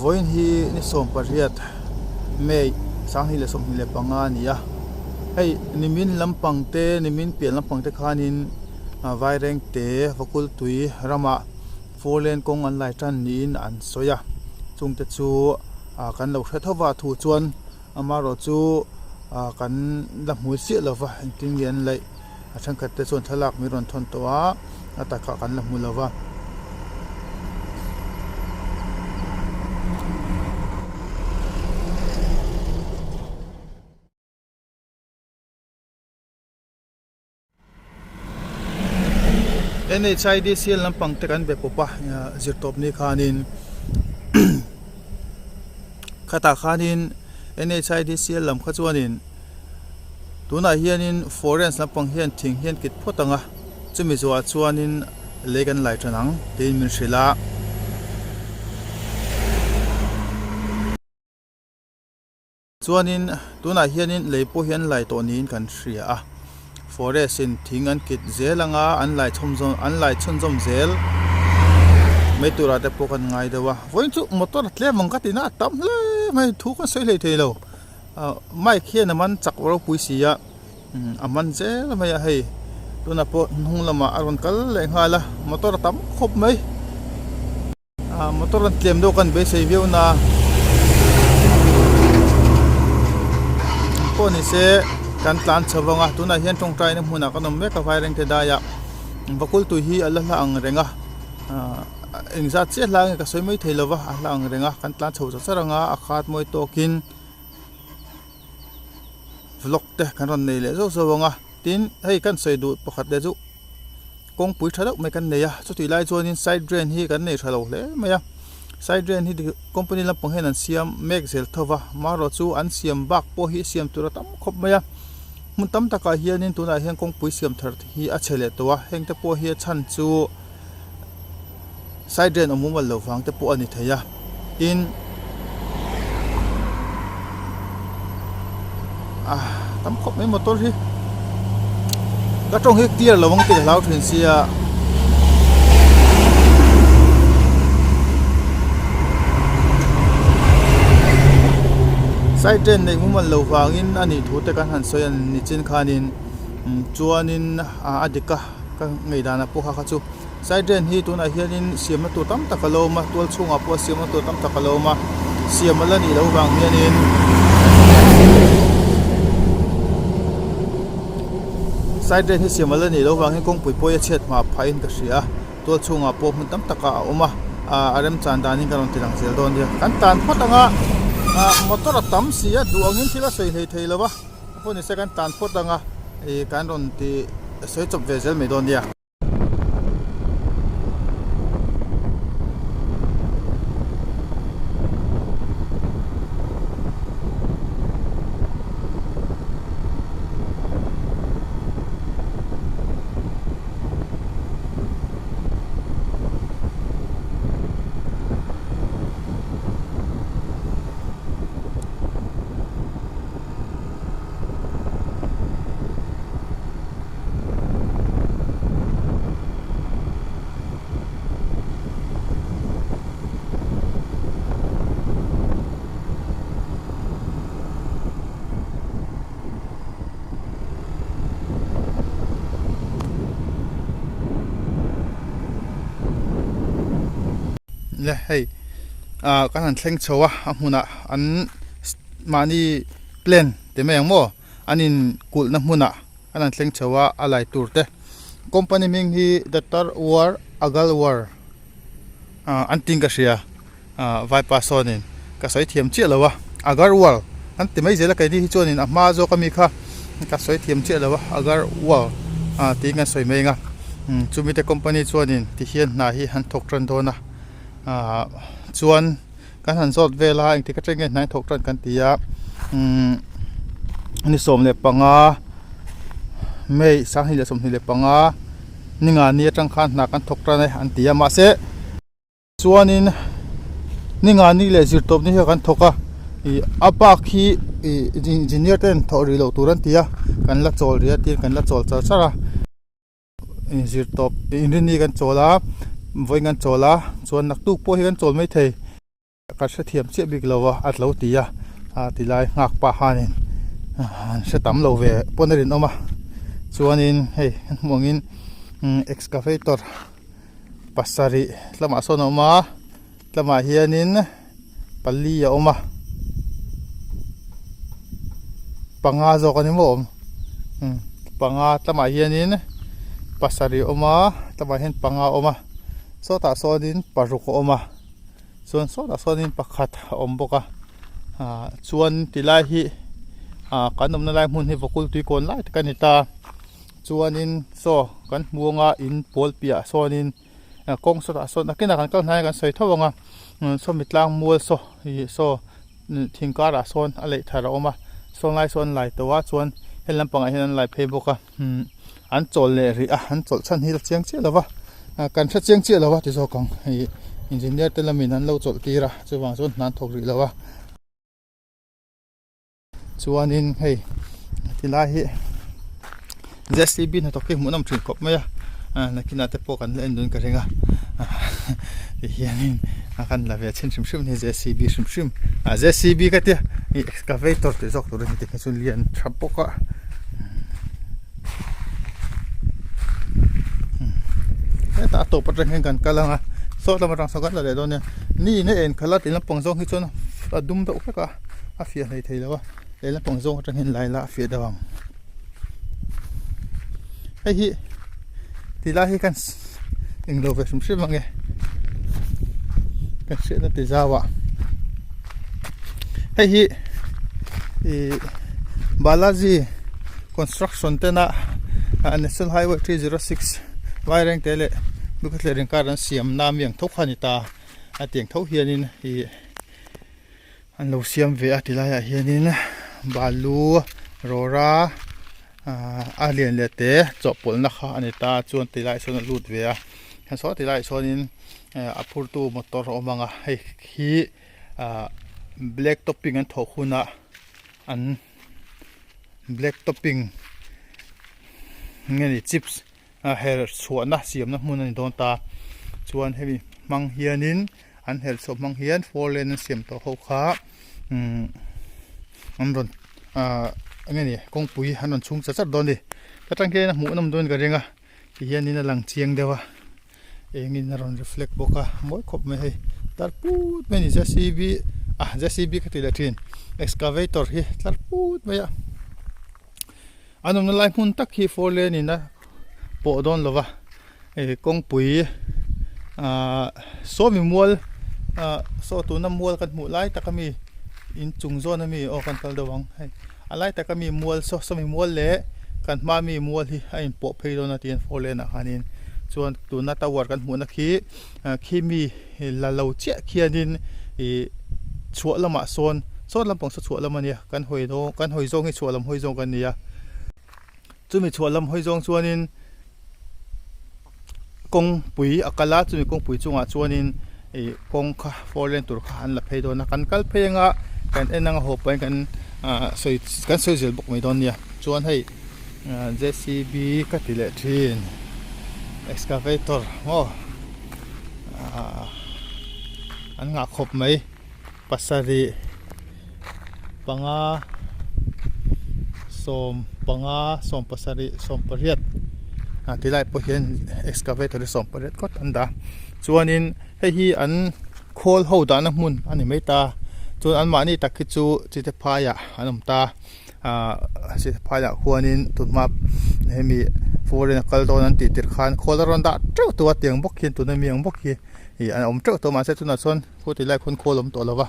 Vawiin hi ni 18 May 2025 a ni a, hei nimin lampang te nimin pian lampang te khanin Vairengte Vakultui ramah four lane kawng an lai tan niin an sawi a, chungte chu kan lo hre tho va a thu chuan amaherawh chu kan la hmui chiah lo va engtin nge an laih a thenkhat te chuan thlalak min rawn thawn tawh a a takah kan la hmu lo va. NHIDCL lampang te kan be pawp a zirtawp ni khanin khatah khanin NHIDCL lam kha chuanin tunah hianin forest lampang hian thing hian kit phawt ang a chumi zawhah chuanin lei kan lai tan ang tiin min hrilh a. Chuanin tunah hianin lei pawh hi an lai tawh niin kan hria a, forest in thing an kit zel anga an lai chhawm zawm an lai chhunzawm zel mai turah te pawh kan ngai deuh a, vawiin chu motor a tlem ang ka ti na a tam hle mai thu kan sawi hlei thei lo ah mic hian a man chak ropui si a a man zel mai a hei tunah pawh hnung lamah a rawn kal leh nghal a motor a tam khawp mai. Motor an tlem deuh kan beisei viau na pawh ni se kan tlan chho vang a tunah hian tawngtai na hmunah kan awm mek a vairengte daiah vakul tui hi a la hla ang reng a ahh engzat chiah hla nge ka sawi mai thei lova a hla ang reng a kan tlan chho char char ang a a khat mawi tawkin vlog te kan rawn nei leh zauh zauh ang a tin hei kan sawi duh pakhat leh chu. Kawngpui tha deuh mai kan nei a chutih lai chuanin side drain hi kan nei tha lo hle mai a side drain hi company lampang hian an siam mek zel tho va marawh chu an siam bak pawh hi siam tur a tam khawp mai a hmun tam takah hianin tunah hian kawngpui siam thar hi a chhe leh tawh a heng te pawh hi a chhan chu side drain awm mumal lo vang te pawh a ni thei a tin ah tam khawp mai motor hi ka tawng hi clear lo ang tih ka hlau thin sia side drain neih mumal lo vangin a nih thu te kan han sawi a ni chin khanin chuanin a dik a ka ngaihdan ah pawh kha kha chu. Side drain hi tunah hianin siamna tur tam tak a lo awm a tual chhungah pawh siamna tur tam tak a lo awm a siam a la nih loh vang hianin side drain hi siam a la nih loh vang hian kawngpui pawh hi a chhiat hma phahin ka hria a tual chhungah pawh hmun tam takah a awm a ah a remchan danin ka rawn ti lang zel dawn nia kan tan phawt ang a ah motor a tam si a duh angin thil a sawi hlei thei lo va pawh ni se kan tan phawt ang a ih kan rawn ti sawi chawp ve zel mai dawn nia. Le hei ah kan han thleng chho a a hmunah an mahni plan ti mai ang maw an in kulh na hmunah an han thleng chho a a lai tur te company hming hi the tar war agal war ah an tin ka hria ah vaipa sawnin ka sawi thiam chiah lo a agar wall an ti mai zel a keini hi chuanin a hma zawk ami kha ka sawi thiam chiah lo a agar wall ah tiin kan sawi mai ang a chumi te company chuanin tihian hna hi an thawk tan dawn a ah chuan. Kan han zawt vel a engtik atang nge hnai thawk tan kan ti a umm ni 15 May 2025 ninga ni atang khan hna kan thawk tan e an ti a mahse chuanin ninga ni leh zirtawp ni hi kan thawk a ih a bak hi ih engineer ten thawh rih loh tur an ti a kan la chawl rih a tin kan la chawl char char a. Zirtawp inrinni kan chawl a vawiin kan chawl a chuan naktuk pawh hi kan chawl mai thei. Ka hrethiam chiah bik lo a, a tlo ti a, a ti lai nghak pah khanin an hre tam lo ve pawn a rinawm a, chuanin hei kan hmuh angin excavator pasarih tlamah sawn a awm a, tlamah hianin pali a awm a, panga zawk a ni maw awm panga tlamah hianin pasarih a awm a, tlamah hian panga a awm a, sawtah sawnin paruk a awm a. Chuan sawtah sawnin pakhat a awm bawk a ah chuan tilai hi ah kan awmna lai hmun hi vakul tui kawn lai tak a ni ta chuanin saw kan hmu anga in pawl piahah sawnin kawng sawtah sawn nakinah kan kal hnai a kan sawi tho ang a sawmi tlang mual saw ih saw thing karah sawn a leih thar a awm a sawn lai sawn an lai tawh a chuan he lampangah hian an lai phei bawk a. Umm an chawlh leh rih a an chawlh chhan hi la chiang chiah lo va ah kan hre chiang chiah lo va ti zawk ang hei engineer te lamin an lo chawlh tir a chuvang chuan hna an thawk rih lo a chuanin hei tilai hi J C B hnathawk hi hmuhnawm thin khawp mai a ah nakinah te pawh kan la en dawn ka ring a tihianin a kan la ve chhin hrim hrim a ni J C B hrim hrim ah J C B ka tia ih excavator tih zawk tur a ni tikhan chu lian tha bawk a. Hetah a tawp atang hian kan kal ang a saw lam atang saw kan la leh dawn nia ni in a en khalh a ti lampang zawng hi chuan a dum deuh hlek a a fiah hlei thei lo a leh lampang zawng atang hian lai la a fiah deuh ang hei hi ti lai hi kan englo ve hrim hrim ang e kan hriatna ti zau ah hei hi ih Balaji construction tena national highway 306 Vairengte leh Bukhathler inkar an siam na mi ang tho kha a ni ta a tiang tho hianin ih an lo siam ve a ti laiah hianin balu rawra ahh a lian leh te chawhpawlhna kha a ni ta chuan ti laiah sawn a lut ve a saw ti laiah sawnin a phurtu motor a awm ang a hei hi ahh black topping an thawh hunah an black topping nge ni chips a her chhuahna siamna hmun a ni dawn ta chuan hemi hmang hianin an her chhuah hmang hian four lane an siam tawh ho kha umm an rawn ahh enge ni kawngpui an rawn chhung chat chat dawn a ni ta tang hian a hmuh nawm dawn ka ring a ti hianin a lang chiang deuh a engin a rawn reflect bawk a mawi khawp mai hei tlar put mai a ni J C B ah J C B ka ti leh thin excavator hi tlar put mai a an awmna lai hmun tak hi four lane in a pawh dawn lo va ih kawngpui ahh sawmi mual ahh saw tuna mual kan hmuh lai tak ami inchung zawn ami aw kan kal deuh ang hei. A lai taka mi mual saw sawmi mual leh kan hma mi mual hi a inpawh phei dawn a tiin four lane ah khanin chuan tuna tower kan hmuhna khi khi mi la lo chiah khianin ih chhuah lamah sawn saw lampang saw chhuah lam a nia kan hawi dawn kan hawi zawng hi chhuah lam hawi zawng kan ni a chumi chhuah lam hawi zawng chuanin. Kawngpui a kal a chumi kawngpui chungah chuanin ih kawng kha four lane tur kha an la phei dawn a kan kal phei anga kan en anga haw pawhin kan ah sawi kan sawi zel bawk mai dawn nia chuan hei ah J C B ka ti leh thin excavator maw ah an ngah khawp mai pasarih panga sawm panga sawm pasarih sawm pariat ah ti lai pawh hian excavator hi sawm pariat ngawt an dah chuanin hei hi an khawl ho dahna hmun a ni mai ta chuan anmahni tak hi chu chite phaiah an awm ta ah chite phaiah khuanin tunhma hemi foreign a kal dawn an tih tirh khan khawl a rawn dah teuh tawh a tiang bawk hian tuna mi ang bawk hi ih an awm teuh tawh mahse tunah chuan. Khaw ti lai khawn khawl awm tawh lo va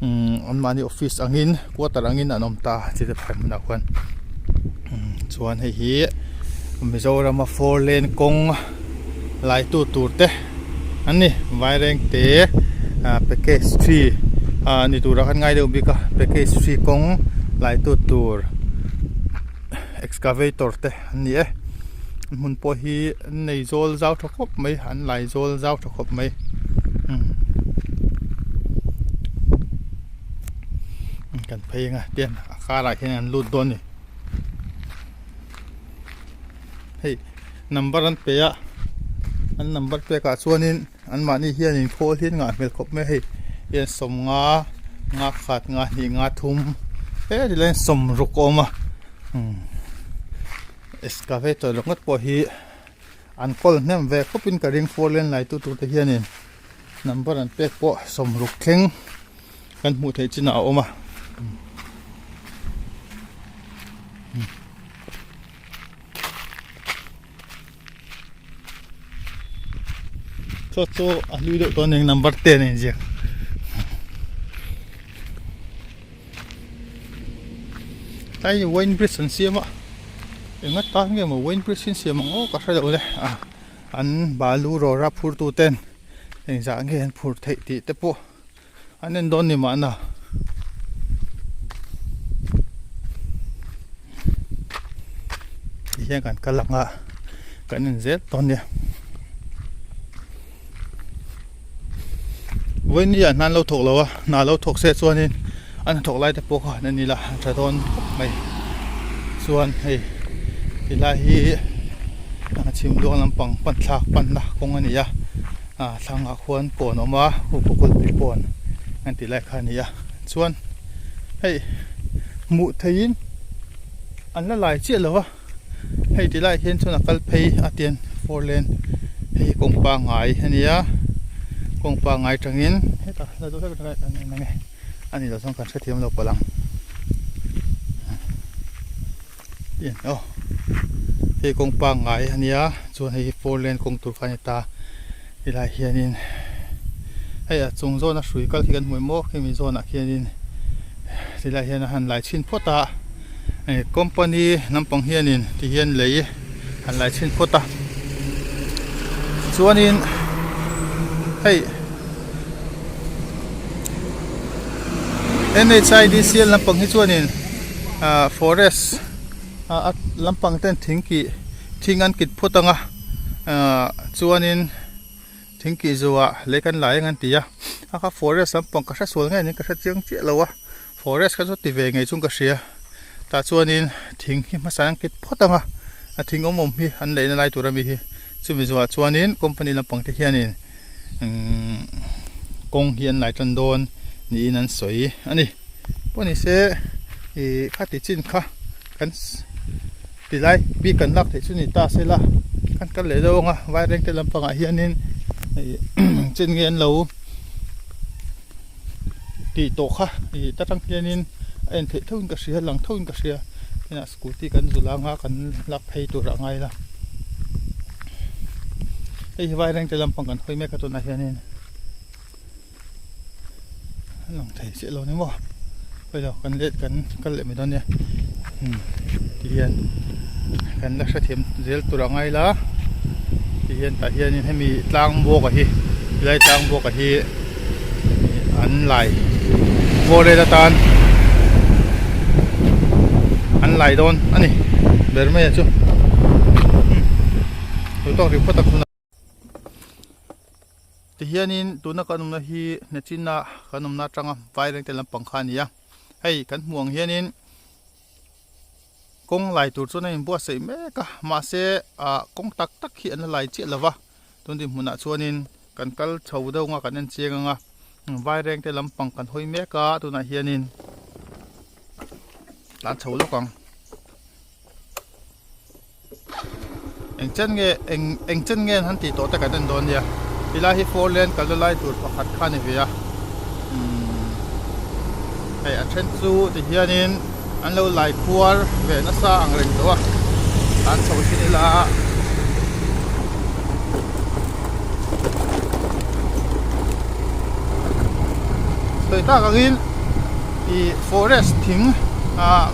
umm anmahni office angin quarter angin an awm ta chi te phai hmunah khuan umm chuan hei hi Mizorama four lane kawng lai tu tur te an ni Vairengte ah package three ah ni turah khan ngai deuh bik a package three kawng lai tu tur excavator te an ni e hmun pawh hi an nei zawl zau tha khawp mai an lai zawl zau tha khawp mai umm kan phei anga tian a karah hian an lut dawn a ni hei number an pe a an number pekah chuanin anmahni hianin khawl hi an ngah hmel khawp mai a hei. Hian sawmnga nga khat nga hnih nga thum he tilaiin sawmruk a awm a umm excavator ringawt pawh hi an kawl hnem ve khawp in ka ring four lane lai tu tur te hianin number an pek pawh sawmruk thleng kan hmuh theih chinah a awm a. Chaw chu a hlui deuh tawh aniang number ten a inziak. Tlai hi wine bridge an siam a eng atan nge maw wine bridge hi an siam ang aw ka hre lo le a an balu rawra phur tu ten engzah nge an phur theih tih te pawh an en dawn ni mahna. Ti hian kan kal ang a kan en zel dawn nia. Vawiin hi an lo thawk lo a hna lo thawk se chuanin an hnathawk lai te pawh kha han en ila a tha dawn khawp mai chuan hei tilai hi chhim luang lampang pan thlak panna kawng a ni a. Ah thlangah khuan kawn a awm a hupa kawlpui kawn an tih lai kha a ni a chuan hei hmuh theihin an la lai chiah lo va hei ti laiah hian chuan a kal phei a tian four lane hei hi kawng pangngai a ni a kawng pangngai atangin hetah la deuh hlek hlek an en ange a ni lo chuan kan hrethiam lo palh ang. Aw hei kawng pangngai a nia chuan hei hi four lane kawng tur kha a ni ta helaiah hianin hei a chung zawna hrui kal hi kan hmu em aw hemi zawnah khianin tilaiah hian a han lai chhin phawt a eh company lampang hianin ti hian lei han lai chhin phawt a chuanin hei N_H_I_D_C_L lampang hi chuanin ah forest ah a lampang ten thing kih thing an kit phawt ang a ah chuanin thing kih zuah lei kan lai ang an ti a a kha forest lampang ka hre sual ngei ani ka hre chiang chiah lo a forest kha chu ti ve ngei chung ka hria tah chuanin thing hi hmasa an kit phawt ang a a thing awm awm hi an leina lai tur ami hi chumi zuah chuanin company lampang te hianin umm kawng hi an lai tan dawn niin an sawi a ni. Pawh ni se ih khati chin kha kan ti lai bik kan lak theih chu ni ta se la kan kal leh deuh ang a vairengte lampangah hianin ih chin nge an lo tih tawh kha ih ta tang hianin a en theih theuhin ka hria lang theuhin ka hria inah scooty kan zul anga kan lak phei tur a ngai la hei hi vairengte lampang kan hawi mek a tunah hianin. A lang thei chiah lo ni maw pawilo kan let kan kal leh mai dawn nia umm ti hian kan la hrethiam zel tur a ngai la ti hian tah hianin hemi tlang bawk a hi helai tlang bawk a hi an lai bawr vel atan an lai dawn a ni ber mai a chu umm duh tawk rih phawt ang tunah. Tihianin tuna kan awmna hi hnechina kan awmna atanga vaireng te lampang kha a ni a hei kan hmuh ang hianin kawng lai tur chuan a inbuatsaih mek a mahse ah kawng tak tak hi an la lai chiah lo va tun dinhmunah chuanin kan kal chho deuh anga kan en chiang ang a vaireng te lampang kan hawi mek a tunah hianin tlan chho lawk ang. Eng chen nge eng eng chen nge an han tih tawh te kan en dawn nia tilai hi four lane kalna lai tur pakhat kha a ni ve a umm hei a then chu ti hianin an lo lai khuar ve nasa ang reng tawh a an chho thin ila. Sawi tak angin ih forest thing ah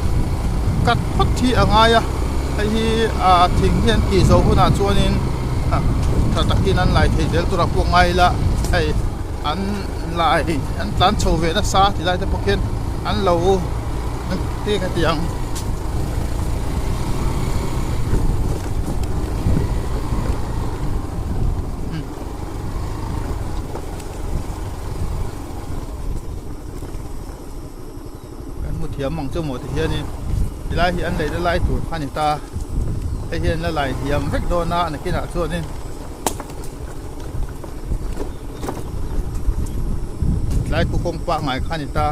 cut phawt hi a ngai a hei hi ah thing hi an tih zawh hunah chuanin ah tha takin an lai thei zel tur ah pawh ngai ila hei an lai an tlan chho ve nasa ti lai te pawh khian an lo te ka ti ang. Kan hmu thiam ang chu maw ti hianin tilai hi an leina lai tur kha a ni ta hei hian la lai thiam vek dawn a nakinah chuanin. Tlai khu kawng pangngai kha a ni ta.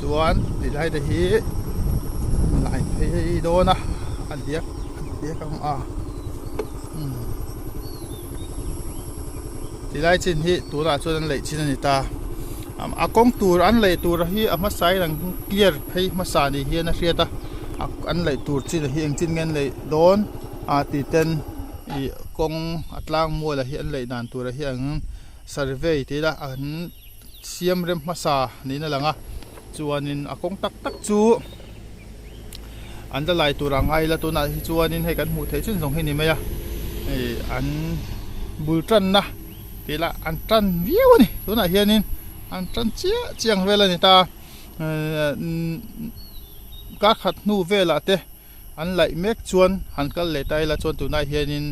Chuan tilai te hi lai phei dawn a a diak a diak ang a umm tilai chin hi tunah chuan an leih chin a ni ta a kawng tur an leih tur hi a hmasa in an clear phei hmasa ni hian a hriat a an leih tur chin hi engchin nge an leih dawn a tih ten ih kawng a tlang mual ah hi an leih dan tur ah hi ang survey tih ila an. Siam rem hmasa niin a lang a, chuanin a kawng tak tak chu an la lai tur a ngai la tunah hi chuanin hei kan hmuh theih chin zawng hi a ni mai a, hei an bul tanna tih lah an tan viau a ni tunah hianin an tan chiah chiah ang vel a ni ta kar khat hnu velah te. An laih mek chuan han kal leh ta ila chuan tunah hianin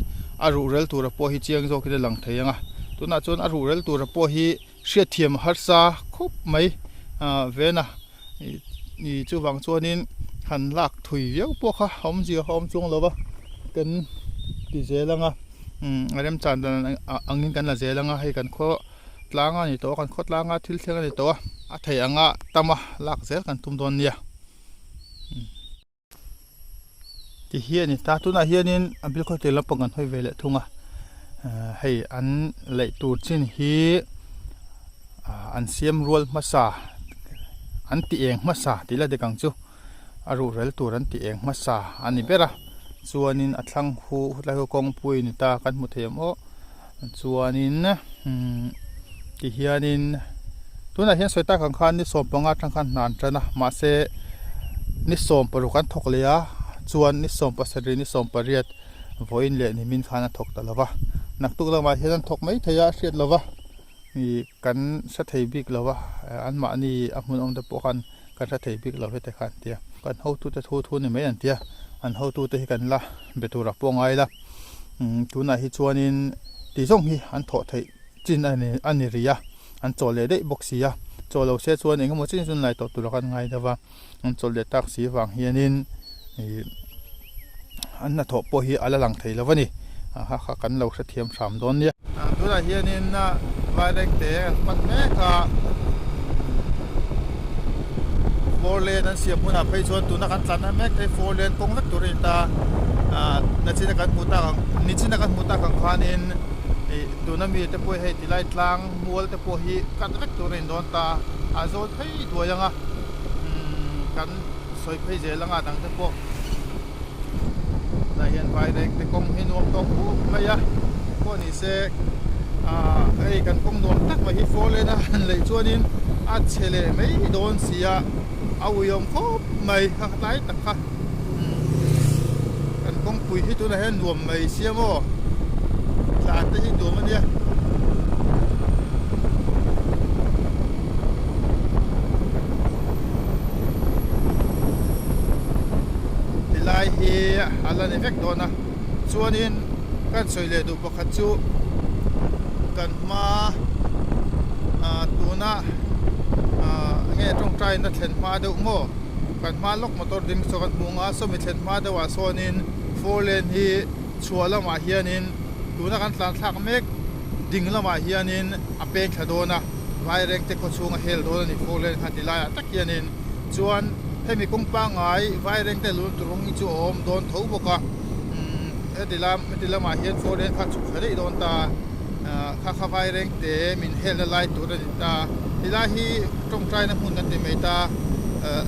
a ruhrel tura pawh hi chiang zawkin a lang thei ang a, tunah chuan a ruhrel tura pawh hi hriatthiam a harsa khawp mai ah ven a ih chuvang chuanin han lak thui viau pawh kha a awmzia kha a awm chuang lo va kan ti zel ang a umm a remchan dan angin kan la zel ang a hei kan khaw tlang a ni tawh a kan khaw tlanga thil thleng a ni tawh a a theih anga tama lak zel kan tum dawn nia. Ti hi a ni ta tunah hianin a bil khaw tir lampang kan hawi ve leh thung a ehh hei an laih tur chin hi ah an siam rual hmasa an ti eng hmasa tih la dik ang chu a ruhrel tur an ti eng hmasa a ni ber a chuanin a thlang hu tlai hu kawngpui a ni ta kan hmu thei ang aw. Chuanin umm ti hianin tunah hian sawi tak ang khan ni 15 atang khan hna an tan a mahse ni 16 an thawk leh a chuan ni 17 ni 18 vawiin leh nimin khan a thawk ta lo va naktuk lamah hian an thawk mai thei a a hriat lo va ih kan hre thei bik lo va anmahni a hmun awm te pawh khan kan hre thei bik lo heti khan an ti a kan hotute thu thu ni mai an ti a an hotute hi kan la be turah pawh ngai ila. Umm tunah hi chuanin ti zawng hi an thawh theih chin a ni a ni rih a an chawl leh daih bawk si a chawl lo se chuan engemaw chin chu an lai tawh tur a kan ngai deuh a an chawl leh tak si vang hianin ih an hnathawh pawh hi a la lang thei lo a ni a ha kha kan lo hrethiam hram dawn nia. Tunah hianin vairengte an hman mek a four lane an siam hunah phei chuan tuna kan tlan na mek te hi four lane kawng vek tur a ni ta ah nachina kan hmuh tak ang nichina kan hmuh tak ang khanin ih tuna mi te pawh hi hei tilai tlang mual te pawh hi cut vek tur a ni dawn ta a zawl phei duai ang a umm kan sawi phei zel anga dang te pawh. Tunah hian vaireng te kawng hi nuam tawk khawp mai a pawh ni se ah hei kan kawng nuam tak mai hi four lane a han lei chuanin a chhe leh mai dawn si a a uiawm khawp mai kha tlai tak kha kan kawngpui hi tunah hian nuam mai sia maw tlan te hi nuam a nia. Tilai hi a la ni vek dawn a chuanin kan sawi leh duh pakhat chu kan hma ah tuna ah nge tawngtai na thlen hma deuh maw kan hma lawk motor ding saw kan hmu ang a sawmi thlen hma deuhah sawnin four lane hi chhuah lamah hianin tuna kan tlan thlak mek ding lamah hianin a peng thla dawn a Vairengte khaw chhunga hel dawn a ni four lane kha ti laiah tak hianin chuan hemi kawng pangngai Vairengte lun tur kawng hi chu a awm dawn tho bawk a umm heti lam heti lamah hian four lane kha chhuk thla daih dawn ta ah kha kha Vairengte min helna lai tur a ni ta tilai hi tawngtaina hmun kan ti mai ta ah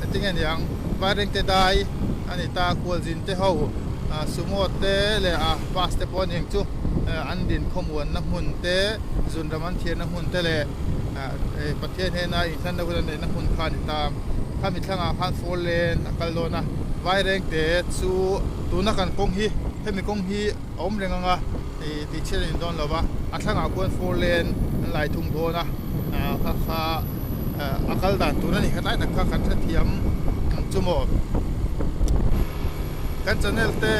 engtinge niang Vairengte dai a ni ta kualzin te ho ah sumo te leh ah bus te pawh a ni ang chu an din khawmuanna hmun te zunram an thiarna hmun te leh Pathian hnena inhlanna hun a neihna hmun kha a ni ta. Khami thlangah khan four lane a kal dawn a, Vairengte chu tuna kan kawng hi hemi kawng hi a awm reng ang a tihchhiat a ni dawn lo va, a thlangah khuan four lane an lai thung dawn a, kha kha a kal dan tur a ni kha tlai tak kha kan hrethiam ang chu maw. Kan channel te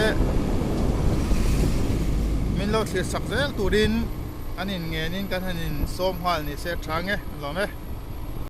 min lo thlir sak zel turin. An in ngenin kan han in sawm nghal ni se tha nge lawm e.